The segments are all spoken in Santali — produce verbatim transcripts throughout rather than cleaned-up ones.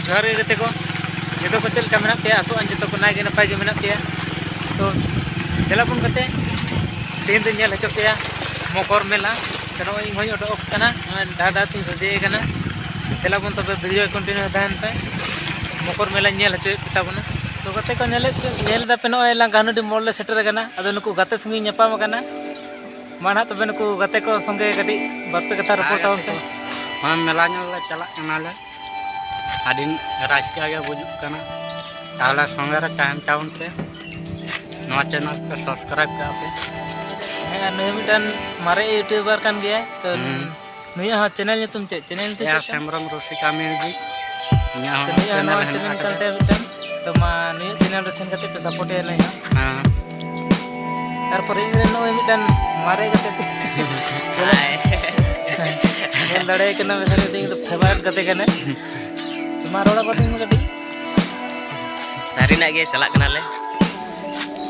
ᱡᱚᱦᱟᱨ ᱜᱮ ᱜᱟᱛᱮ ᱠᱚ, ᱡᱚᱛᱚ ᱠᱚ ᱪᱮᱫ ᱞᱮᱠᱟ ᱢᱮᱱᱟᱜ ᱯᱮᱭᱟ? ᱟᱥᱚᱜ ᱟᱹᱧ ᱡᱚᱛᱚ ᱠᱚ ᱱᱟᱭ ᱜᱮ ᱱᱟᱯᱟᱭ ᱜᱮ ᱢᱮᱱᱟᱜ ᱯᱮᱭᱟ᱾ ᱛᱚ ᱫᱮᱞᱟ ᱵᱚᱱ ᱜᱟᱛᱮ, ᱛᱮᱦᱮᱧ ᱫᱚᱧ ᱧᱮᱞ ᱦᱚᱪᱚ ᱯᱮᱭᱟ ᱢᱚᱠᱚᱨ ᱢᱮᱞᱟ᱾ ᱛᱚ ᱱᱚᱜᱼᱚᱭ ᱤᱧ ᱦᱚᱸᱧ ᱚᱰᱚᱠ ᱠᱟᱱᱟ, ᱱᱚᱜᱼᱚᱭ ᱰᱟᱦᱟᱨ ᱰᱟᱦᱟᱨ ᱛᱤᱧ ᱥᱚᱡᱷᱮ ᱠᱟᱱᱟ᱾ ᱫᱮᱞᱟ ᱵᱚᱱ ᱛᱚᱵᱮ ᱵᱷᱤᱰᱤᱭᱳ ᱠᱚᱱᱴᱤᱱᱤᱭᱩ ᱛᱟᱦᱮᱱ ᱯᱮ, ᱢᱚᱠᱚᱨ ᱢᱮᱞᱟᱧ ᱧᱮᱞ ᱦᱚᱪᱚᱭᱮᱫ ᱯᱮ ᱛᱟᱵᱚᱱᱟ᱾ ᱛᱚ ᱜᱟᱛᱮ ᱠᱚ ᱧᱮᱞᱮᱫ ᱯᱮ, ᱧᱮᱞ ᱮᱫᱟ ᱯᱮ ᱱᱚᱜᱼᱚᱭ ᱞᱟᱝ ᱜᱟᱱᱩᱰᱤ ᱢᱳᱲ ᱞᱮ ᱥᱮᱴᱮᱨ ᱟᱠᱟᱱᱟ᱾ ᱟᱫᱚ ᱱᱩᱠᱩ ᱜᱟᱛᱮ ᱥᱚᱸᱜᱮᱧ ᱧᱟᱯᱟᱢ ᱟᱠᱟᱱᱟ᱾ ᱢᱟ ᱱᱟᱦᱟᱜ ᱛᱚᱵᱮ ᱱᱩᱠᱩ ᱜᱟᱛᱮ ᱠᱚ ᱥᱚᱸᱜᱮ ᱠᱟᱹᱴᱤᱡ ᱵᱟᱨ ᱯᱮ ᱠᱟᱛᱷᱟ ᱨᱚᱯᱚᱲ ᱛᱟᱵᱚᱱ ᱯᱮ᱾ ᱦᱮᱸ, ᱢᱮᱞᱟ ᱧᱮᱞ ᱞᱮ ᱪᱟᱞᱟᱜ ᱠᱟᱱᱟᱞᱮ᱾ ᱟᱹᱰᱤ ᱨᱟᱹᱥᱠᱟᱹ ᱜᱮ ᱵᱩᱡᱩᱜ ᱠᱟᱱᱟ᱾ ᱛᱟᱦᱚᱞᱮ ᱥᱚᱸᱜᱮ ᱨᱮ ᱛᱟᱦᱮᱱ ᱛᱟᱵᱚᱱ ᱯᱮ᱾ ᱱᱚᱣᱟ ᱪᱮᱱᱮᱞ ᱯᱮ ᱥᱟᱵᱥᱠᱨᱟᱭᱤᱵ ᱠᱟᱜᱼᱟ ᱯᱮ᱾ ᱦᱮᱸ, ᱟᱨ ᱱᱩᱭ ᱢᱤᱫᱴᱟᱝ ᱢᱟᱨᱮ ᱤᱭᱩᱴᱩᱵᱟᱨ ᱠᱟᱱ ᱜᱮᱭᱟᱭ, ᱛᱚ ᱦᱩᱸ᱾ ᱱᱩᱭᱟᱜ ᱦᱚᱸ ᱪᱮᱱᱮᱞ ᱧᱩᱛᱩᱢ ᱪᱮᱫ? ᱪᱮᱱᱮᱞ ᱧᱩᱛᱩᱢ ᱮᱥ ᱪᱮᱫ ᱠᱟᱱᱟ? ᱦᱮᱢᱵᱨᱚᱢ ᱨᱩᱥᱤᱠᱟ ᱢᱤᱣᱡᱤᱠ᱾ ᱩᱱᱤᱭᱟᱜ ᱛᱚ ᱦᱚᱸ ᱱᱩᱭᱟᱜ ᱪᱮᱱᱮᱞ ᱱᱚᱣᱟ ᱦᱮᱱᱟᱜ ᱪᱮᱱᱮᱞ ᱟᱠᱟᱫᱟ᱾ ᱠᱟᱱ ᱛᱟᱭᱟ ᱢᱤᱫᱴᱟᱝ᱾ ᱛᱚ ᱢᱟ ᱱᱩᱭᱟᱜ ᱪᱮᱱᱮᱞ ᱨᱮ ᱥᱮᱱ ᱠᱟᱛᱮ ᱯᱮ ᱥᱟᱯᱳᱨᱴ ᱮᱭᱟ ᱱᱩᱭ ᱦᱚᱸ᱾ ᱦᱮᱸ᱾ ᱛᱟᱨᱯᱚᱨᱮ ᱤᱧ ᱨᱮᱱ ᱱᱩᱭ ᱢᱤᱫᱴᱟᱝ ᱢᱟᱨᱮ ᱜᱟᱛᱮ ᱛᱤᱧ᱾ ᱦᱟᱭ᱾ ᱧᱮᱞ ᱫᱟᱲᱮᱭᱟᱭ ᱠᱟᱱᱟ ᱵᱮᱥᱟᱨ ᱜᱟᱛᱮ, ᱤᱧ ᱫᱚ ᱯᱷᱮᱵᱟᱨᱮᱴ ᱜᱟᱛᱮ ᱠᱟᱱᱟᱭ᱾ ᱛᱚ ᱢᱟ ᱨᱚᱲ ᱟᱠᱚ ᱫᱤᱧ ᱢᱮ ᱠᱟᱹᱴᱤᱡ᱾ ᱥᱟᱹᱨᱤᱱᱟᱜ ᱜᱮ ᱪᱟᱞᱟᱜ ᱠᱟᱱᱟᱞᱮ᱾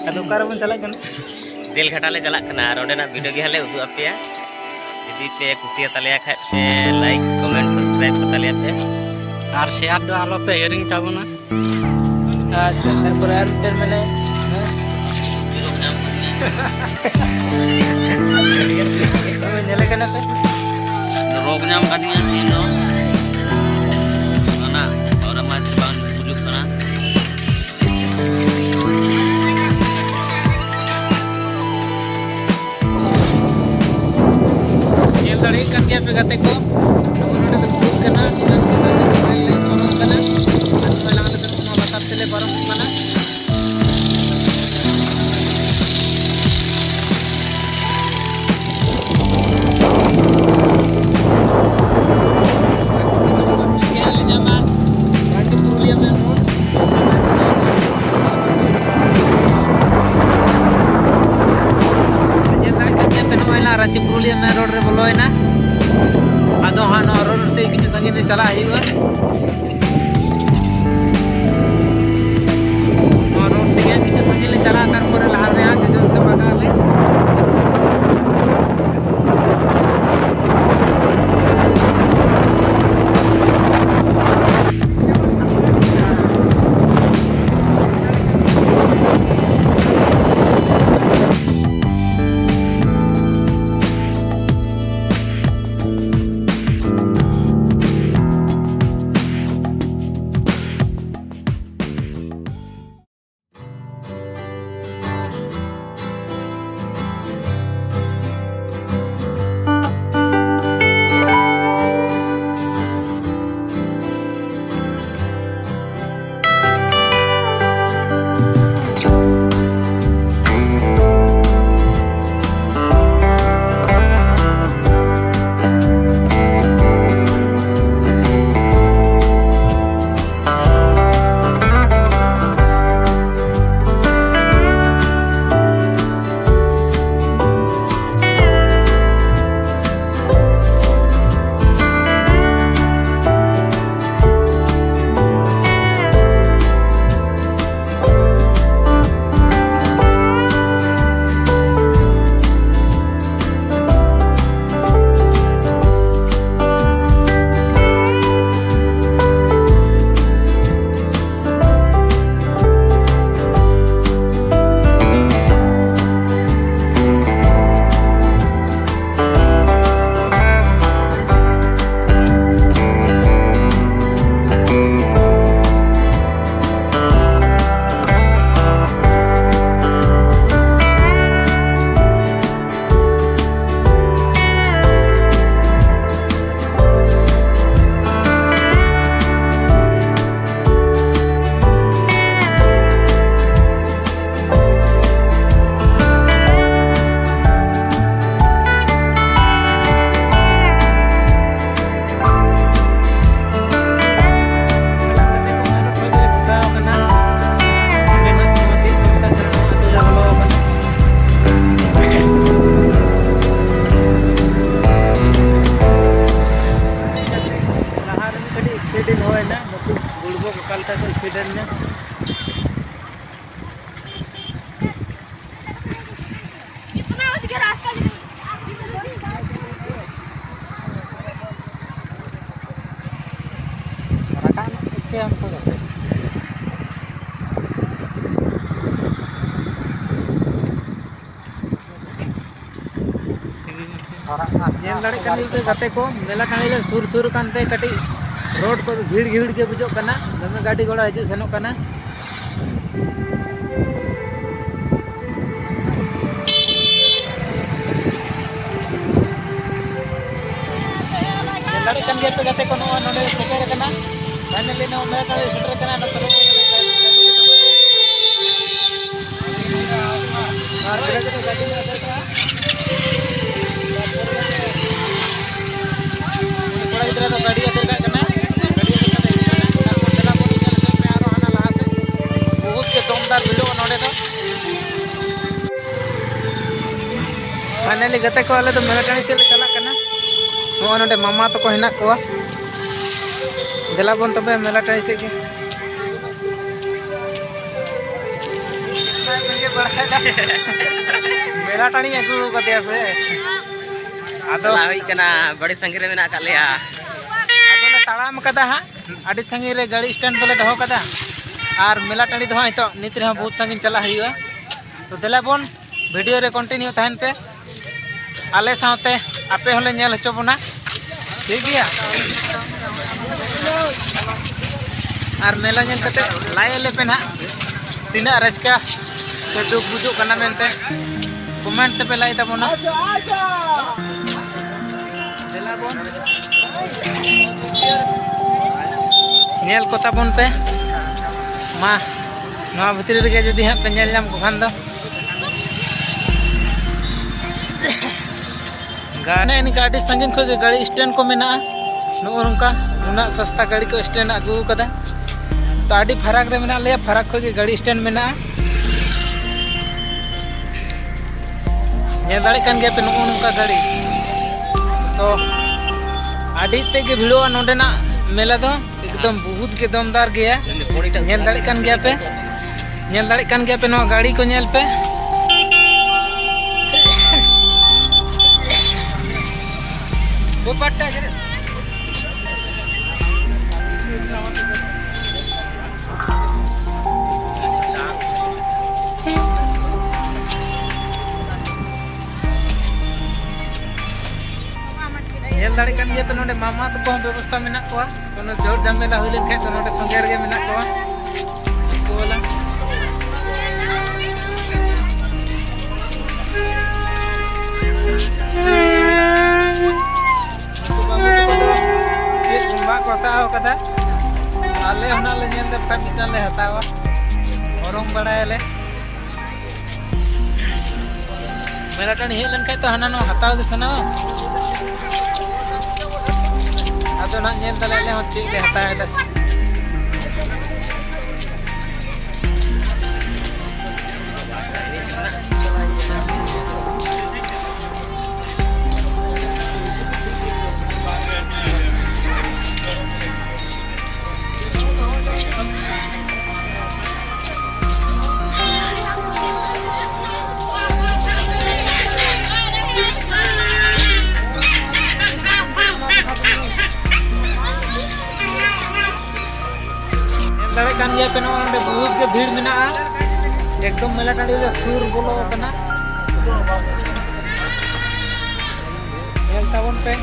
ᱟᱫᱚ ᱚᱠᱟ ᱨᱮᱵᱚᱱ ᱪᱟᱞᱟᱜ ᱠᱟᱱᱟ? ᱫᱮᱞᱜᱷᱟᱴᱟ ᱞᱮ ᱪᱟᱞᱟᱜ ᱠᱟᱱᱟ ᱟᱨ ᱚᱸᱰᱮᱱᱟᱜ ᱵᱷᱤᱰᱤᱭᱳ ᱜᱮ ᱦᱟᱸᱜ ᱞᱮ ᱩᱫᱩᱜ ᱟᱯᱮᱭᱟ᱾ ᱡᱩᱫᱤ ᱯᱮ ᱠᱩᱥᱤᱭᱟᱛᱟᱞᱮᱭᱟ ᱠᱷᱟᱡ ᱯᱮ ᱞᱟᱭᱤᱠ, ᱠᱚᱢᱮᱱᱴ, ᱥᱟᱵᱥᱠᱨᱟᱭᱤᱵ ᱠᱟᱛᱟᱞᱮᱭᱟ ᱯᱮ᱾ ᱟᱨ ᱥᱮᱭᱟᱨ ᱫᱚ ᱟᱞᱚ ᱯᱮ ᱦᱤᱲᱤᱧ ᱛᱟᱵᱚᱱᱟ᱾ ᱟᱪᱪᱷᱟ, ᱛᱟᱨᱯᱚᱨᱮ ᱟᱨ ᱢᱤᱫᱴᱮᱱ ᱢᱮᱱᱟᱭᱟ᱾ ᱧᱮᱞᱮ ᱠᱟᱱᱟ ᱯᱮ? ᱨᱳᱜᱽ ᱧᱟᱢ ᱠᱟᱫᱤᱧᱟ ᱛᱤᱦᱤᱧ ᱫᱚ᱾ ᱚᱱᱟ ᱦᱚᱨᱚ ᱢᱟᱨᱪ ᱵᱟᱝ ᱵᱩᱡᱩᱜ ᱠᱟᱱᱟ᱾ ᱧᱮᱞ ᱫᱟᱲᱮᱭᱟᱜ ᱠᱟᱱ ᱜᱮᱭᱟ ᱯᱮ ᱜᱟᱛᱮ ᱠᱚ, ᱟᱵᱚ ᱱᱚᱰᱮ ᱫᱚ ᱵᱩᱨᱩ ᱠᱟᱱᱟ, ᱪᱮᱛᱟᱱ ᱪᱮᱛᱟᱱ ᱨᱮ ᱨᱮᱞ ᱞᱟᱭᱤᱱ ᱯᱟᱨᱚᱢ ᱠᱟᱱᱟ᱾ ᱟᱨ ᱱᱚᱜᱼᱚᱭ ᱞᱟᱦᱟ ᱞᱮᱠᱟ ᱚᱱᱟ ᱞᱟᱛᱟᱨ ᱛᱮᱞᱮ ᱯᱟᱨᱚᱢᱚᱜ ᱠᱟᱱᱟ᱾ ᱨᱟᱸᱪᱤ ᱯᱩᱨᱩᱞᱤᱭᱟᱹ ᱢᱮᱱ ᱨᱳᱰ᱾ ᱧᱮᱞ ᱫᱟᱲᱮᱭᱟᱜ ᱠᱟᱱ ᱜᱮᱭᱟ ᱯᱮ, ᱱᱚᱜᱼᱚᱭ ᱱᱟᱜ ᱨᱟᱸᱪᱤ ᱯᱩᱨᱩᱞᱤᱭᱟᱹ ᱢᱮᱱ ᱨᱳᱰ ᱨᱮ ᱵᱚᱞᱚᱭᱮᱱᱟ᱾ ᱟᱫᱚ ᱦᱟᱸᱜ ᱱᱚᱣᱟ ᱨᱳᱰ ᱛᱮ ᱠᱤᱪᱷᱩ ᱥᱟᱺᱜᱤᱧ ᱛᱮ ᱪᱟᱞᱟᱜ ᱦᱩᱭᱩᱜᱼᱟ᱾ ᱱᱚᱣᱟ ᱨᱳᱰ ᱛᱮᱜᱮ ᱠᱤᱪᱷᱩ ᱥᱟᱺᱜᱤᱧ ᱞᱮ ᱪᱟᱞᱟᱜᱼᱟ, ᱛᱟᱨᱯᱚᱨᱮ ᱞᱟᱦᱟ ᱨᱮ ᱦᱟᱸᱜ ᱡᱚᱡᱚᱢ ᱥᱮᱫ ᱵᱟᱜᱟᱜ ᱟᱞᱮ᱾ ᱧᱮᱞ ᱫᱟᱲᱮᱭᱟᱜ ᱠᱟᱱ ᱜᱮᱭᱟ ᱯᱮ ᱜᱟᱛᱮ ᱠᱚ, ᱢᱮᱞᱟ ᱴᱟᱺᱰᱤ ᱞᱮ ᱥᱩᱨ ᱥᱩᱨ ᱠᱟᱱᱛᱮ ᱠᱟᱹᱴᱤᱡ ᱨᱳᱰ ᱠᱚ ᱵᱷᱤᱲ ᱵᱷᱤᱲ ᱜᱮ ᱵᱩᱡᱷᱟᱹᱜ ᱠᱟᱱᱟ, ᱫᱚᱢᱮ ᱜᱟᱹᱰᱤ ᱜᱷᱚᱲᱟ ᱦᱤᱡᱩᱜ ᱥᱮᱱᱚᱜ ᱠᱟᱱᱟ᱾ ᱧᱮᱞ ᱫᱟᱲᱮᱭᱟᱜ ᱠᱟᱱ ᱜᱮᱭᱟ ᱯᱮ ᱜᱟᱛᱮ ᱠᱚ, ᱱᱚᱜᱼᱚᱭ ᱱᱚᱰᱮ ᱥᱮᱴᱮᱨ ᱟᱠᱟᱱᱟ, ᱯᱷᱟᱭᱱᱟᱞᱤ ᱱᱚᱣᱟ ᱢᱮᱞᱟ ᱴᱟᱺᱰᱤ ᱥᱮᱴᱮᱨ ᱟᱠᱟᱱᱟ᱾ ᱱᱚᱛᱮ ᱨᱮ ᱟᱨ ᱵᱮᱲᱟ ᱠᱟᱛᱮ ᱜᱟᱹᱰᱤ ᱞᱮ ᱟᱫᱮᱨ ᱠᱟᱜᱼᱟ᱾ ᱠᱚᱲᱟ ᱜᱤᱫᱽᱨᱟᱹ ᱫᱚ ᱜᱟᱹᱰᱤ ᱟᱫᱮᱨ ᱠᱟᱜ ᱠᱟᱱᱟ, ᱜᱟᱹᱰᱤ ᱟᱫᱮᱨ ᱠᱟᱛᱮ ᱦᱤᱡᱩᱜ ᱠᱟᱱᱟ᱾ ᱛᱟᱨᱯᱚᱨ ᱫᱮᱞᱟ ᱵᱚᱱ ᱧᱮᱞ ᱦᱚᱪᱚᱭ ᱯᱮ ᱟᱨᱚ ᱦᱟᱱᱟ ᱞᱟᱦᱟ ᱥᱮᱫ, ᱵᱚᱦᱩᱛ ᱜᱮ ᱫᱚᱢᱫᱟᱨ ᱵᱷᱤᱲᱚᱜᱼᱟ ᱱᱚᱰᱮ ᱫᱚ᱾ ᱯᱷᱟᱭᱱᱟᱞᱤ ᱜᱟᱛᱮ ᱠᱚ, ᱟᱞᱮ ᱫᱚ ᱢᱮᱞᱟ ᱴᱟᱺᱰᱤ ᱥᱮᱫ ᱞᱮ ᱪᱟᱞᱟᱜ ᱠᱟᱱᱟ᱾ ᱱᱚᱜᱼᱚᱭ ᱱᱚᱰᱮ ᱢᱟᱢᱟ ᱛᱟᱠᱚ ᱦᱮᱱᱟᱜ ᱠᱚᱣᱟ, ᱫᱮᱞᱟ ᱵᱚᱱ ᱛᱚᱵᱮ ᱢᱮᱞᱟ ᱴᱟᱺᱰᱤ ᱥᱮᱫ ᱜᱮ᱾ ᱢᱮᱞᱟ ᱴᱟᱺᱰᱤᱧ ᱟᱹᱜᱩ ᱠᱟᱫᱮᱭᱟ ᱥᱮ᱾ ᱟᱫᱚ ᱪᱟᱞᱟᱣ ᱦᱩᱭ ᱠᱟᱱᱟ, ᱵᱟᱹᱲᱤ ᱥᱟᱺᱜᱤᱧ ᱨᱮ ᱢᱮᱱᱟᱜ ᱟᱠᱟᱫ ᱞᱮᱭᱟ᱾ ᱟᱫᱚᱞᱮ ᱛᱟᱲᱟᱢ ᱠᱟᱫᱟ ᱦᱟᱸᱜ, ᱟᱹᱰᱤ ᱥᱟᱺᱜᱤᱧ ᱨᱮ ᱜᱟᱹᱲᱤ ᱥᱴᱮᱱᱰ ᱫᱚᱞᱮ ᱫᱚᱦᱚ ᱠᱟᱫᱟ᱾ ᱟᱨ ᱢᱮᱞᱟ ᱴᱟᱺᱰᱤ ᱫᱚ ᱦᱟᱸᱜ ᱱᱤᱛᱚᱜ ᱱᱤᱛ ᱨᱮᱦᱚᱸ ᱵᱚᱦᱩᱛ ᱥᱟᱺᱜᱤᱧ ᱪᱟᱞᱟᱜ ᱦᱩᱭᱩᱜᱼᱟ᱾ ᱛᱚ ᱫᱮᱞᱟ ᱵᱚᱱ ᱵᱷᱤᱰᱤᱭᱳ ᱨᱮ ᱠᱚᱱᱴᱤᱱᱤᱭᱩ ᱛᱟᱦᱮᱱ ᱯᱮ, ᱟᱞᱮ ᱥᱟᱶᱛᱮ ᱟᱯᱮ ᱦᱚᱸᱞᱮ ᱧᱮᱞ ᱦᱚᱪᱚ ᱵᱚᱱᱟ, ᱴᱷᱤᱠ ᱜᱮᱭᱟ? ᱟᱨ ᱢᱮᱞᱟ ᱧᱮᱞ ᱠᱟᱛᱮ ᱞᱟᱹᱭ ᱟᱞᱮ ᱯᱮ ᱱᱟᱦᱟᱜ, ᱛᱤᱱᱟᱹᱜ ᱨᱟᱹᱥᱠᱟᱹ ᱥᱮ ᱫᱩᱠ ᱵᱩᱡᱩᱜ ᱠᱟᱱᱟ ᱢᱮᱱᱛᱮ, ᱠᱚᱢᱮᱱᱴ ᱛᱮᱯᱮ ᱞᱟᱹᱭ ᱛᱟᱵᱚᱱᱟ᱾ ᱫᱮᱞᱟ ᱵᱚᱱ ᱧᱮᱞ ᱠᱚ ᱛᱟᱵᱚᱱ ᱯᱮ᱾ ᱢᱟ, ᱱᱚᱣᱟ ᱵᱷᱤᱛᱨᱤ ᱨᱮᱜᱮ ᱡᱩᱫᱤ ᱦᱟᱸᱜ ᱯᱮ ᱧᱮᱞ ᱧᱟᱢ ᱠᱚ ᱠᱷᱟᱱ ᱫᱚ᱾ ᱜᱟ-, ᱚᱱᱮ ᱚᱱᱠᱟ ᱟᱹᱰᱤ ᱥᱟᱺᱜᱤᱧ ᱠᱷᱚᱱ ᱜᱮ ᱜᱟᱹᱲᱤ ᱥᱴᱮᱱᱰ ᱠᱚ ᱢᱮᱱᱟᱜᱼᱟ᱾ ᱱᱚᱜᱼᱚ ᱱᱚᱝᱠᱟ ᱱᱩᱱᱟᱹᱜ ᱥᱚᱥᱛᱟ ᱜᱟᱹᱲᱤ ᱠᱚ ᱥᱴᱮᱱᱰ ᱟᱹᱜᱩ ᱠᱟᱫᱟ᱾ ᱛᱚ ᱟᱹᱰᱤ ᱯᱷᱟᱨᱟᱠ ᱨᱮ ᱢᱮᱱᱟᱜ ᱞᱮᱭᱟ, ᱯᱷᱟᱨᱟᱠ ᱠᱷᱚᱱ ᱜᱮ ᱜᱟᱹᱲᱤ ᱥᱴᱮᱱᱰ ᱢᱮᱱᱟᱜᱼᱟ᱾ ᱧᱮᱞ ᱫᱟᱲᱮᱭᱟᱜ ᱠᱟᱱ ᱜᱮᱭᱟ ᱯᱮ ᱱᱚᱜᱼᱚ ᱱᱚᱝᱠᱟ ᱜᱟᱹᱲᱤ᱾ ᱛᱚ ᱟᱹᱰᱤ ᱛᱮᱫ ᱜᱮ ᱵᱷᱤᱲᱚᱜᱼᱟ ᱱᱚᱰᱮᱱᱟᱜ ᱢᱮᱞᱟ ᱫᱚ, ᱮᱠᱫᱚᱢ ᱵᱚᱦᱩᱛ ᱜᱮ ᱫᱚᱢᱫᱟᱨ ᱜᱮᱭᱟ᱾ ᱧᱮᱞ ᱫᱟᱲᱮᱭᱟᱜ ᱠᱟᱱ ᱜᱮᱭᱟ ᱯᱮ, ᱧᱮᱞ ᱫᱟᱲᱮᱭᱟᱜ ᱠᱟᱱ ᱜᱮᱭᱟ ᱯᱮ, ᱱᱚᱣᱟ ᱜᱟᱹᱲᱤ ᱠᱚ ᱧᱮᱞ ᱯᱮ᱾ ᱫᱟᱲᱮᱭᱟᱜ ᱠᱟᱱ ᱜᱮᱭᱟ ᱯᱮ, ᱱᱚᱰᱮ ᱢᱟᱢᱟ ᱛᱟᱠᱚ ᱦᱚᱸ ᱵᱮᱵᱚᱥᱛᱷᱟ ᱢᱮᱱᱟᱜ ᱠᱚᱣᱟ᱾ ᱠᱳᱱᱳ ᱡᱷᱚᱲ ᱡᱷᱟᱢᱮᱞᱟ ᱦᱩᱭ ᱞᱮᱱᱠᱷᱟᱱ ᱫᱚ ᱱᱚᱰᱮ ᱥᱚᱸᱜᱮ ᱨᱮᱜᱮ ᱢᱮᱱᱟᱜ ᱠᱚᱣᱟ᱾ ᱩᱱᱠᱩ ᱵᱟᱞᱟ᱾ ᱩᱱᱠᱩ ᱵᱟᱹᱵᱩ ᱛᱟᱠᱚ ᱫᱚ ᱪᱮᱫ ᱵᱚᱸᱜᱟ ᱠᱚ ᱦᱟᱛᱟᱣ ᱠᱟᱫᱟ? ᱟᱞᱮ ᱦᱚᱸ ᱞᱮ ᱧᱮᱞ ᱞᱮᱠᱷᱟᱱ ᱢᱤᱫᱴᱟᱝ ᱞᱮ ᱦᱟᱛᱟᱣᱟ, ᱚᱨᱚᱝ ᱵᱟᱲᱟᱭᱟᱞᱮ᱾ ᱢᱮᱞᱟ ᱴᱟᱺᱰᱤ ᱦᱮᱡ ᱞᱮᱱᱠᱷᱟᱱ ᱛᱚ ᱦᱟᱱᱟ ᱱᱚᱣᱟ ᱦᱟᱛᱟᱣ ᱜᱮ ᱥᱟᱱᱟᱣᱟ᱾ ᱟᱫᱚ ᱱᱟᱦᱟᱜ ᱧᱮᱞ ᱫᱟᱞᱮ ᱟᱞᱮ ᱦᱚᱸ ᱪᱮᱫ ᱞᱮ ᱦᱟᱛᱟᱣ ᱮᱫᱟ᱾ ᱧᱮᱞ ᱫᱟᱲᱮᱭᱟᱜ ᱠᱟᱱ ᱜᱮᱭᱟ ᱯᱮ, ᱱᱚᱜᱼᱚᱭ ᱱᱚᱰᱮ ᱵᱚᱦᱩᱛ ᱜᱮ ᱵᱷᱤᱲ ᱢᱮᱱᱟᱜᱼᱟ᱾ ᱮᱠᱫᱚᱢ ᱢᱮᱞᱟ ᱴᱟᱺᱰᱤ ᱨᱮ ᱥᱩᱨ ᱵᱚᱞᱚ ᱟᱠᱟᱱᱟ᱾ ᱧᱮᱞ ᱛᱟᱵᱚᱱ ᱯᱮ᱾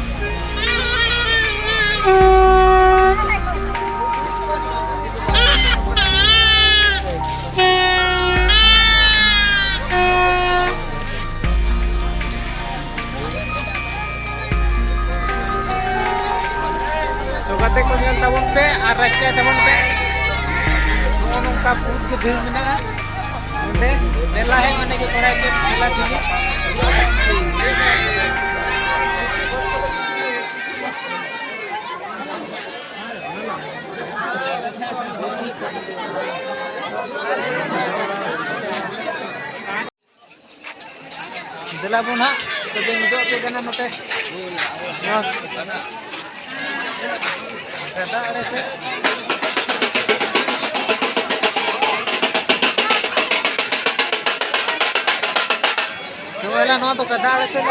ᱛᱚ ᱜᱟᱛᱮ ᱠᱚ, ᱧᱮᱞ ᱛᱟᱵᱚᱱ ᱯᱮ ᱟᱨ ᱨᱟᱹᱥᱠᱟᱹᱭ ᱛᱟᱵᱚᱱ ᱯᱮ᱾ ᱱᱚᱜᱼᱚ ᱱᱚᱝᱠᱟ ᱵᱚᱦᱩᱛ ᱜᱮ ᱵᱷᱤᱲ ᱢᱮᱱᱟᱜᱼᱟ ᱱᱚᱰᱮ᱾ ᱢᱮᱞᱟ ᱦᱮᱡ ᱢᱟᱱᱮ ᱜᱮ ᱵᱟᱲᱟᱭ ᱯᱮ, ᱢᱮᱞᱟ ᱴᱷᱤᱠ᱾ ᱫᱮᱞᱟ ᱵᱚᱱ ᱦᱟᱸᱜ, ᱛᱚᱵᱮ ᱩᱫᱩᱜ ᱟᱯᱮ ᱠᱟᱱᱟ ᱱᱚᱛᱮ᱾ ᱱᱚᱣᱟ ᱜᱟᱰᱟ ᱟᱲᱮ ᱥᱮᱫ᱾ ᱱᱚᱣᱟ ᱫᱚ ᱜᱟᱰᱟ ᱟᱲᱮ ᱥᱮᱫ᱾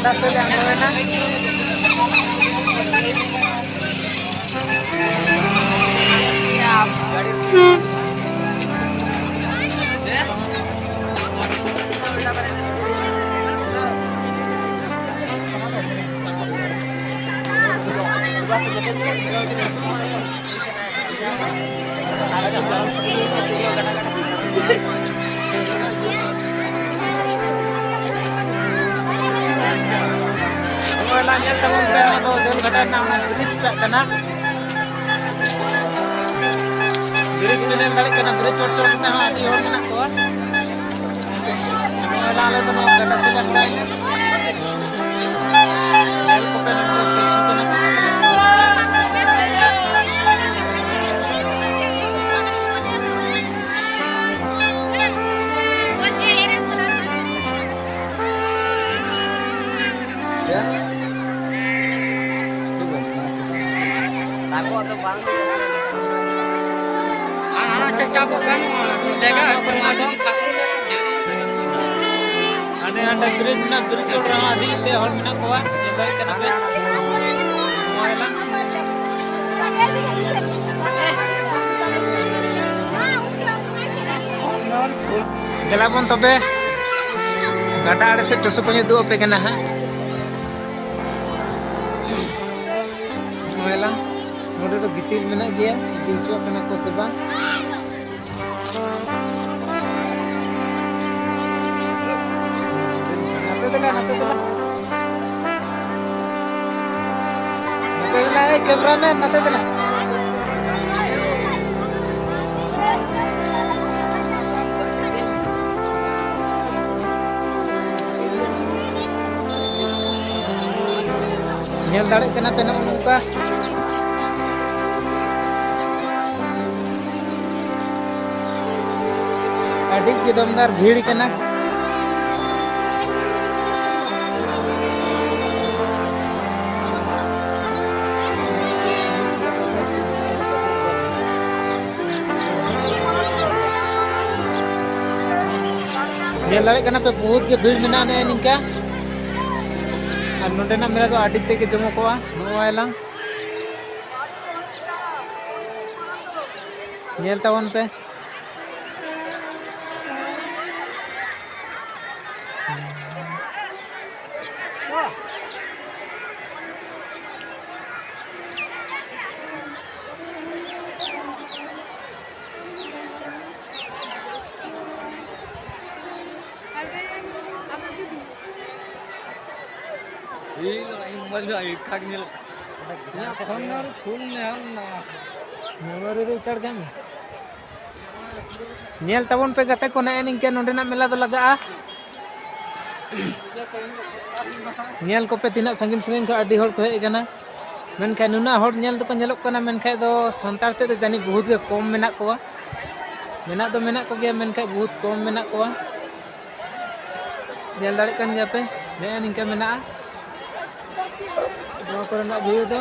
ᱫᱟᱜ ᱥᱮᱫ ᱞᱮ ᱟᱬᱜᱚᱭᱮᱱᱟ᱾ ᱱᱚᱜᱼᱚᱭ ᱞᱟᱝ ᱧᱮᱞ ᱛᱟᱵᱚᱱ ᱯᱮ, ᱚᱱᱟ ᱫᱚ ᱫᱮᱣᱜᱷᱟᱴᱟ ᱨᱮᱱᱟᱜ ᱚᱱᱟ bridge ᱴᱟᱜ ᱠᱟᱱᱟ᱾ Bridge ᱯᱮ ᱧᱮᱞ ᱫᱟᱲᱮᱭᱟᱜ ᱠᱟᱱᱟ, bridge ᱪᱚᱴ ᱪᱚᱴ ᱨᱮᱦᱚᱸ ᱟᱹᱰᱤ ᱦᱚᱲ ᱢᱮᱱᱟᱜ ᱠᱚᱣᱟ᱾ ᱱᱚᱜᱼᱚᱭ ᱞᱟᱝ ᱟᱞᱮ ᱫᱚ ᱱᱚᱣᱟ ᱜᱟᱰᱟ ᱥᱮᱫ ᱞᱮ ᱟᱬᱜᱚᱭᱮᱱᱟ᱾ ᱧᱮᱞ ᱠᱚᱯᱮ ᱱᱚᱜᱼᱚᱭ ᱪᱮᱫ ᱥᱩᱵᱤᱫᱷᱟ ᱢᱮᱱᱟᱜᱼᱟ᱾ ᱦᱟᱸᱰᱮ ᱦᱟᱸᱰᱮ bridge ᱢᱮᱱᱟᱜᱼᱟ, bridge ᱪᱚᱴ ᱨᱮᱦᱚᱸ ᱟᱹᱰᱤ ᱛᱮ ᱦᱚᱲ ᱢᱮᱱᱟᱜ ᱠᱚᱣᱟ, ᱧᱮᱞ ᱫᱟᱲᱮᱭᱟᱜ ᱠᱟᱱᱟ ᱯᱮ᱾ ᱫᱮᱞᱟ ᱵᱚᱱ ᱛᱚᱵᱮ, ᱜᱟᱰᱟ ᱟᱲᱮ ᱥᱮᱫ ᱴᱩᱥᱩ ᱠᱚᱧ ᱩᱫᱩᱜ ᱟᱯᱮ ᱠᱟᱱᱟ ᱦᱟᱸᱜ᱾ ᱱᱚᱜᱼᱚᱭ ᱞᱟᱝ, ᱱᱚᱰᱮ ᱫᱚ ᱜᱤᱛᱤᱞ ᱢᱮᱱᱟᱜ ᱜᱮᱭᱟ, ᱤᱫᱤ ᱦᱚᱪᱚᱣᱟᱜ ᱠᱟᱱᱟ ᱠᱚ ᱥᱮ ᱵᱟᱝ? ᱱᱚᱛᱮ ᱫᱮᱞᱟ, ᱱᱚᱛᱮ ᱫᱮᱞᱟ᱾ ᱱᱚᱛᱮ ᱫᱮᱞᱟ, ᱮ, cameraman, ᱱᱚᱛᱮ ᱫᱮᱞᱟ᱾ ᱧᱮᱞ ᱫᱟᱲᱮᱭᱟᱜ ᱠᱟᱱᱟ ᱯᱮ ᱱᱚᱜᱼᱚ ᱱᱚᱝᱠᱟ᱾ ᱟᱹᱰᱤ ᱜᱮ ᱫᱚᱢᱫᱟᱨ ᱵᱷᱤᱲ ᱠᱟᱱᱟ᱾ ᱧᱮᱞ ᱫᱟᱲᱮᱭᱟᱜ ᱠᱟᱱᱟ ᱯᱮ, ᱵᱚᱦᱩᱛ ᱜᱮ ᱵᱷᱤᱲ ᱢᱮᱱᱟᱜᱼᱟ ᱱᱮᱜᱼᱮ ᱱᱤᱝᱠᱟ᱾ ᱟᱨ ᱱᱚᱸᱰᱮᱱᱟᱜ ᱢᱮᱞᱟ ᱫᱚ ᱟᱹᱰᱤ ᱛᱮᱫ ᱜᱮ ᱡᱚᱢᱚᱠᱚᱜᱼᱟ᱾ ᱱᱚᱜᱼᱚᱭ ᱞᱟᱝ ᱧᱮᱞ ᱛᱟᱵᱚᱱ ᱯᱮ᱾ ᱤᱧ ᱢᱳᱵᱟᱭᱤᱞ ᱫᱚ ᱴᱷᱟᱠ ᱧᱮᱞᱚᱜ ᱠᱟᱱᱟ᱾ ᱤᱧᱟᱹᱜ ᱯᱷᱳᱱ ᱫᱚ ᱯᱷᱩᱞ ᱧᱮᱞ ᱱᱟ᱾ ᱢᱮᱢᱳᱨᱤ ᱨᱮ ᱪᱟᱨᱡᱽ ᱮᱢ᱾ ᱧᱮᱞ ᱛᱟᱵᱚᱱ ᱯᱮ ᱜᱟᱛᱮ ᱠᱚ, ᱱᱮᱜᱼᱮ ᱱᱤᱝᱠᱟᱹ ᱱᱚᱸᱰᱮᱱᱟᱜ ᱢᱮᱞᱟ ᱫᱚ ᱞᱟᱜᱟᱜᱼᱟ᱾ ᱧᱮᱞ ᱠᱚᱯᱮ ᱛᱤᱱᱟᱹᱜ ᱥᱟᱺᱜᱤᱧ ᱥᱟᱺᱜᱤᱧ ᱠᱷᱚᱱ ᱟᱹᱰᱤ ᱦᱚᱲ ᱠᱚ ᱦᱮᱡ ᱟᱠᱟᱱᱟ᱾ ᱢᱮᱱᱠᱷᱟᱱ ᱱᱩᱱᱟᱹᱜ ᱦᱚᱲ ᱧᱮᱞ ᱫᱚᱠᱚ ᱧᱮᱞᱚᱜ ᱠᱟᱱᱟ, ᱢᱮᱱᱠᱷᱟᱱ ᱫᱚ ᱥᱟᱱᱛᱟᱲ ᱛᱮᱫᱚ ᱡᱟᱹᱱᱤᱡ ᱵᱚᱦᱩᱛ ᱜᱮ ᱠᱚᱢ ᱢᱮᱱᱟᱜ ᱠᱚᱣᱟ᱾ ᱢᱮᱱᱟᱜ ᱫᱚ ᱢᱮᱱᱟᱜ ᱠᱚᱜᱮᱭᱟ, ᱢᱮᱱᱠᱷᱟᱱ ᱵᱚᱦᱩᱛ ᱠᱚᱢ ᱢᱮᱱᱟᱜ ᱠᱚᱣᱟ᱾ ᱧᱮᱞ ᱫᱟᱲᱮᱭᱟᱜ ᱠᱟᱱ ᱜᱮᱭᱟ ᱯᱮ, ᱱᱮᱜᱼᱮ ᱱᱤᱝᱠᱟᱹ ᱢᱮᱱᱟᱜᱼᱟ᱾ ᱱᱚᱣᱟ ᱠᱚᱨᱮᱱᱟᱜ ᱵᱷᱤᱭᱩ ᱫᱚ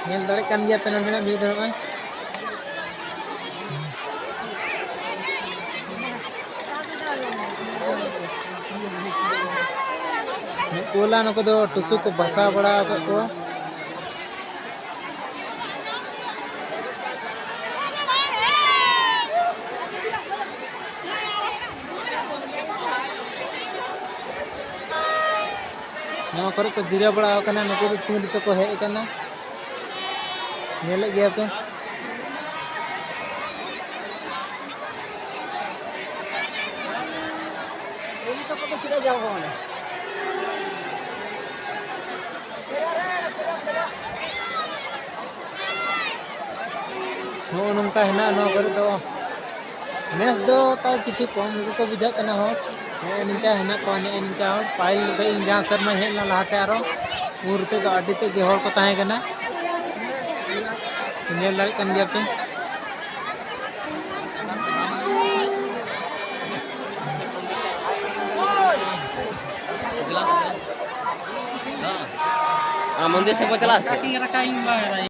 ᱧᱮᱞ ᱫᱟᱲᱮᱭᱟᱜ ᱠᱟᱱ ᱜᱮᱭᱟ ᱯᱮ ᱱᱚᱸᱰᱮᱱᱟᱜ ᱵᱷᱤᱭᱩ ᱫᱚ ᱱᱚᱜᱼᱚᱭ᱾ ᱢᱤᱫ ᱴᱚᱞᱟ ᱱᱩᱠᱩ ᱫᱚ ᱴᱩᱥᱩ ᱠᱚ ᱵᱟᱥᱟ ᱵᱟᱲᱟ ᱟᱠᱟᱫ ᱠᱚᱣᱟ᱾ ᱱᱚᱣᱟ ᱠᱚᱨᱮ ᱠᱚ ᱡᱤᱨᱟᱹᱣ ᱵᱟᱲᱟ ᱟᱠᱟᱱᱟ᱾ ᱱᱩᱠᱩ ᱫᱚ ᱛᱤᱱ ᱨᱮᱪᱚ ᱠᱚ ᱦᱮᱡ ᱟᱠᱟᱱᱟ, ᱧᱮᱞᱮᱫ ᱜᱮᱭᱟ ᱯᱮ᱾ ᱱᱚᱜᱼᱚ ᱱᱚᱝᱠᱟ ᱦᱮᱱᱟᱜᱼᱟ ᱱᱚᱣᱟ ᱠᱚᱨᱮ ᱫᱚ᱾ ᱱᱮᱥ ᱫᱚ ᱛᱟᱣ ᱠᱤᱪᱷᱩ ᱠᱚᱢ ᱜᱮᱠᱚ ᱵᱩᱡᱷᱟᱹᱜ ᱠᱟᱱᱟ ᱦᱚᱲ᱾ ᱱᱮᱜᱼᱮ ᱱᱤᱝᱠᱟ ᱦᱮᱱᱟᱜ ᱠᱚᱣᱟ, ᱱᱮᱜᱼᱮ ᱱᱤᱝᱠᱟ ᱦᱚᱲ᱾ ᱯᱟᱹᱦᱤᱞ ᱡᱚᱠᱷᱮᱡ ᱤᱧ ᱡᱟᱦᱟᱸ ᱥᱮᱨᱢᱟᱧ ᱦᱮᱡ ᱞᱮᱱᱟ ᱞᱟᱦᱟᱛᱮ, ᱟᱨᱚ ᱩᱱ ᱨᱮᱫᱚ ᱟᱹᱰᱤ ᱛᱮᱫ ᱜᱮ ᱦᱚᱲ ᱠᱚ ᱛᱟᱦᱮᱸ ᱠᱟᱱᱟ᱾ ᱧᱮᱞ ᱫᱟᱲᱮᱭᱟᱜ ᱠᱟᱱ ᱜᱮᱭᱟ ᱯᱮ᱾ ᱟᱢ ᱢᱚᱱᱫᱤᱨ ᱥᱮᱫ ᱵᱚ ᱪᱟᱞᱟᱜᱼᱟ ᱥᱮ ᱪᱮᱫ?